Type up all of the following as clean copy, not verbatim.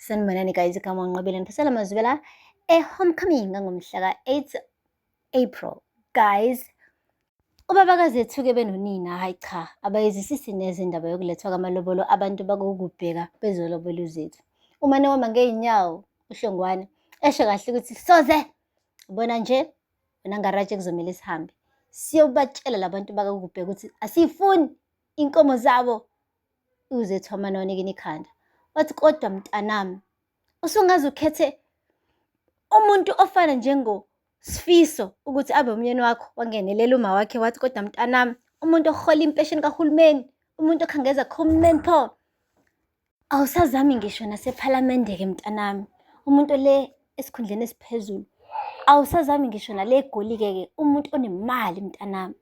Sanibonani guys, igama uNqobile ngiphosela amazwi la e-homecoming ngangomhla ka-8 April. Guys, ubaba kaZethu-ke benonina, hhayi cha, abayizwisisi neze indaba yokulethwa kwamalobolo abantu bakokubheka bezolobola uZethu. Umane wama ngey'nyawo uHlongwane esho kahle ukuthi soze bona nje wena ngaraje kuzomele sihambe siyobatshela labantu bakakubheka ukuthi asiyifuni inkomo zabo. UZethu wamane wanikina ikhanda wathi kodwa mntanami usungaze ukhethe umuntu ofana njengo Sifiso ukuthi abe umyeni wakho. Wangenelela uma wakhe wathi kodwa mntanami umuntu ohola impesheni kahulumeni, umuntu okhangeza kuhulumeni pho. Awusazami ngisho nasephalamende-ke mntanami, umuntu le esikhundleni esiphezulu. Awusazami ngisho nale eGoli-ke ke, umuntu onemali mntanami.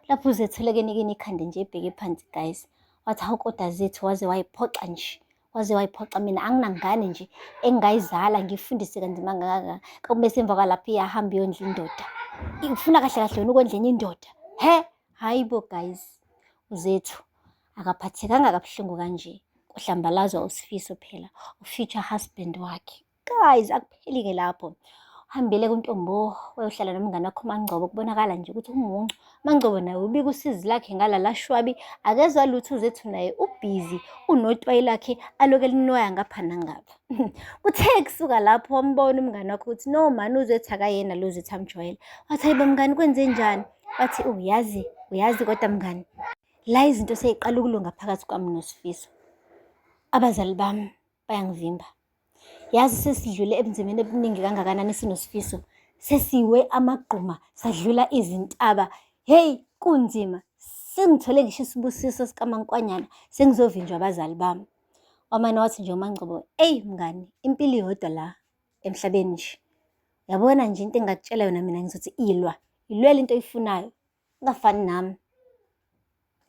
Lapho uZethu enikina ikhanda nje ebheke phansi guys. Wathi hawu kodwa Zethu waze wayiphoxa nje. Waze wayiphoxa mina anginangane nje engingayizala ngiyifundise kanzima kangaka. Bese emva kwalapho iyahamba iyondla indoda. Ufuna kahle kahle wena ukondla enye indoda. He? Hhayi bo guys. UZethu akaphathekanga kabuhlungu kanje. Kuhlambalazwa uSifiso phela, u-future husband wakhe. Guys, akupheli-ke lapho. Uhambile kuNtombo wayohlala nomngane wakhe uMangcobo, kubonakala nje ukuthi umuncu. UMangcobo naye ubika usizi lakhe ngalala shwabi, akezwa lutho uZethu naye ubhizi unotwayi lakhe aloke elinwaya ngapha nangapha. Kuthe kusuka lapho wambona umngane wakhe ukuthi no mani uZethu akayena lo Zethu amjwayele. Wathi hayibo mngani kwenze njani? Wathi uyazi, uyazi kodwa mngani la izinto seyiqala ukulunga phakathi kwami noSifiso. Abazali bami bayangivimba. Yazi sesidlule ebunzimeni obuningi kangakanani sinoSifiso. Sesiwe amagquma, sadlula izintaba. Hheyi kunzima. Sengithole ngisho isibusiso sikaMankwanyana, sengizovinjwa abazali bami. Wamane wathi nje uMangcobo, eyi mngani, impilo iyodwa la emhlabeni nje. Yabona nje into engingakutshela yona mina ngizothi ilwa, ilwele into oyifunayo. Ungafani nami.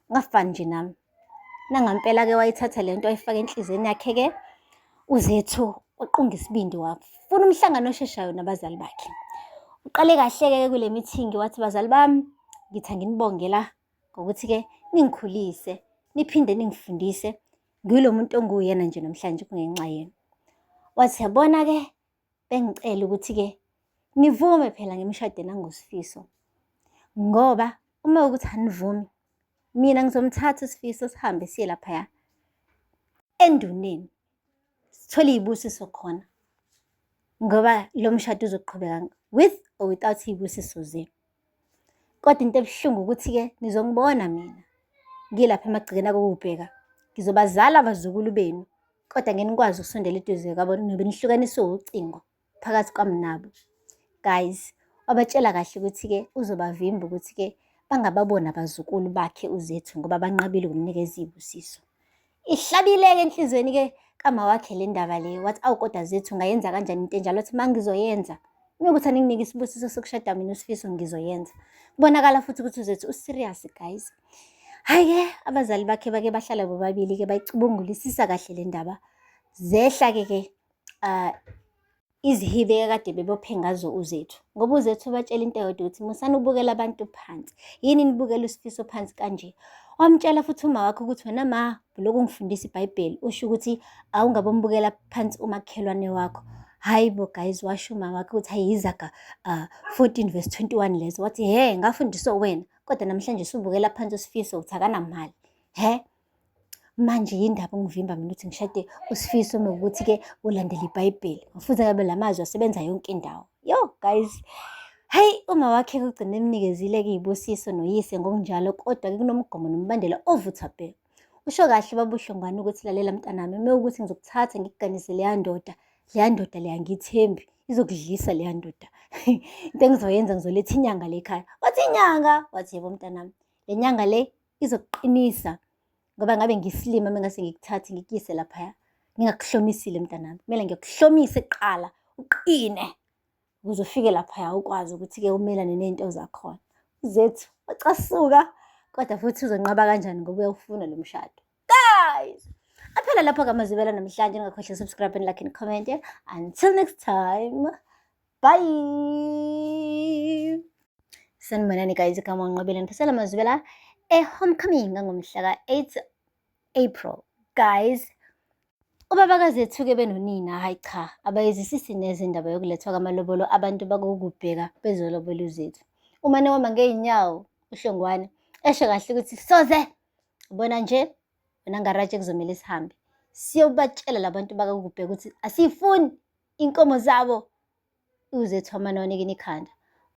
Ungafani nje nami. Nangampela-ke wayithatha le nto wayifaka enhliziyweni yakhe-ke uZethu waqunga isibindi wafuna umhlangano osheshayo nabazali bakhe. Uqale kahle-ke kule mithingi wathi bazali bami ngithi anginibongela ngokuthi-ke ningikhulise niphinde ningifundise ngilo muntu onguwuyena nje namhlanje kungenxa yenu. Wathi yabona-ke bengicela ukuthi-ke nivume phela ngimshade nangoSifiso ngoba uma ukuthi anivumi mina ngizomthatha uSifiso sihambe siye laphaya enduneni sithole iy'busiso khona ngoba lo mshado uzoqhubeka with or without iy'busiso zenu. Kodwa into ebuhlungu ukuthi-ke nizongibona mina ngilapha emagcekeni akokubheka ngizobazala abazukulu benu kodwa ngeke nikwazi ukusondela eduze kwabo nobe nihlukaniswe ucingo phakathi kwami nabo. Guys, wabatshela kahle ukuthi-ke uzobavimba ukuthi-ke bangababoni abazukulu bakhe uZethu ngoba banqabile ukumnikeza iy'busiso. Ihlabile-ke enhliziyweni-ke kama wakhe le ndaba le, wathi awu kodwa Zethu ungayenza kanjani into enjalo? Wathi uma ngizoyenza, uma ukuthi aninginike isibusiso sokushada mina uSifiso ngizoyenza. Kubonakala futhi ukuthi uZethu u-serious guys. Hhayi-ke abazali bakhe bake bahlala bobabili-ke bayicubungulisisa kahle le ndaba. Zehla-ke ke izihibe ekade bebophe ngazo uZethu. Ngoba uZethu ubatshela into eyodwa ukuthi musani ukubukela abantu phansi. Yini nibukela uSifiso phansi kanje? Wamtshela futhi uma wakhe ukuthi wena ma lokhu ngifundisa iBhayibheli usho ukuthi awungabombukela phansi umakhelwane wakho. Hayi bo guys, washo uma wakhe ukuthi hayi yizaga 14 verse 21 lezo. Wathi he ngafundiswa wena kodwa namhlanje usubukela phansi uSifiso uthi akanamali. He manje yindaba ungivimba mina ukuthi ngishade uSifiso uma ukuthi-ke ulandela iBhayibheli. Futhi ngabe la mazwi asebenza yonke indawo. Yo guys, hayi uma wakhe kugcina emnikezile-ke iy'busiso noyise ngokunjalo, kodwa-ke kunomgomo nombandela ovutha bhe. Usho kahle baba uHlongwane ukuthi lalela mntanami, uma ukuthi ngizokuthatha ngikuganise leya ndoda, leya ndoda leya ngiyithembi, izokudlisa leya ndoda. Into engizoyenza ngizoletha inyanga le ekhaya. Wathi inyanga? Wathi yebo mntanami, le nyanga le izokuqinisa ngoba ngabe ngisilima uma ngase ngikuthathe ngikuyise laphaya ngingakuhlomisile mntanami. Kumele ngikuhlomise kuqala uqine ukuze ufike laphaya ukwazi ukuthi-ke umelane ney'nto zakhona. Zethu wacasuka kodwa futhi uzonqaba kanjani ngoba uyawufuna lo mshado. Guys, aphela lapho kamazibela namhlanje ningakhohlwa subscribe and like and comment. Until next time. Bye. Sanibonani guys, igama uNqobile ngiphosela amazwibela e-homecoming ngangomhla ka-8 April. Guys, Ubabakazi ethuke benonina, hhayi cha, abayizwisisi neze indaba yokulethwa kwamalobolo abantu bakokubheka bezolobola uZethu. Umane wama ngey'nyawo uHlongwane, esho kahle ukuthi soze! Ubona nje, wena ngaraji kuzomele sihambe siyobatshela labantu bakokubheka ukuthi asiyifuni inkomo zabo. UZethu wamane wanikina ikhanda.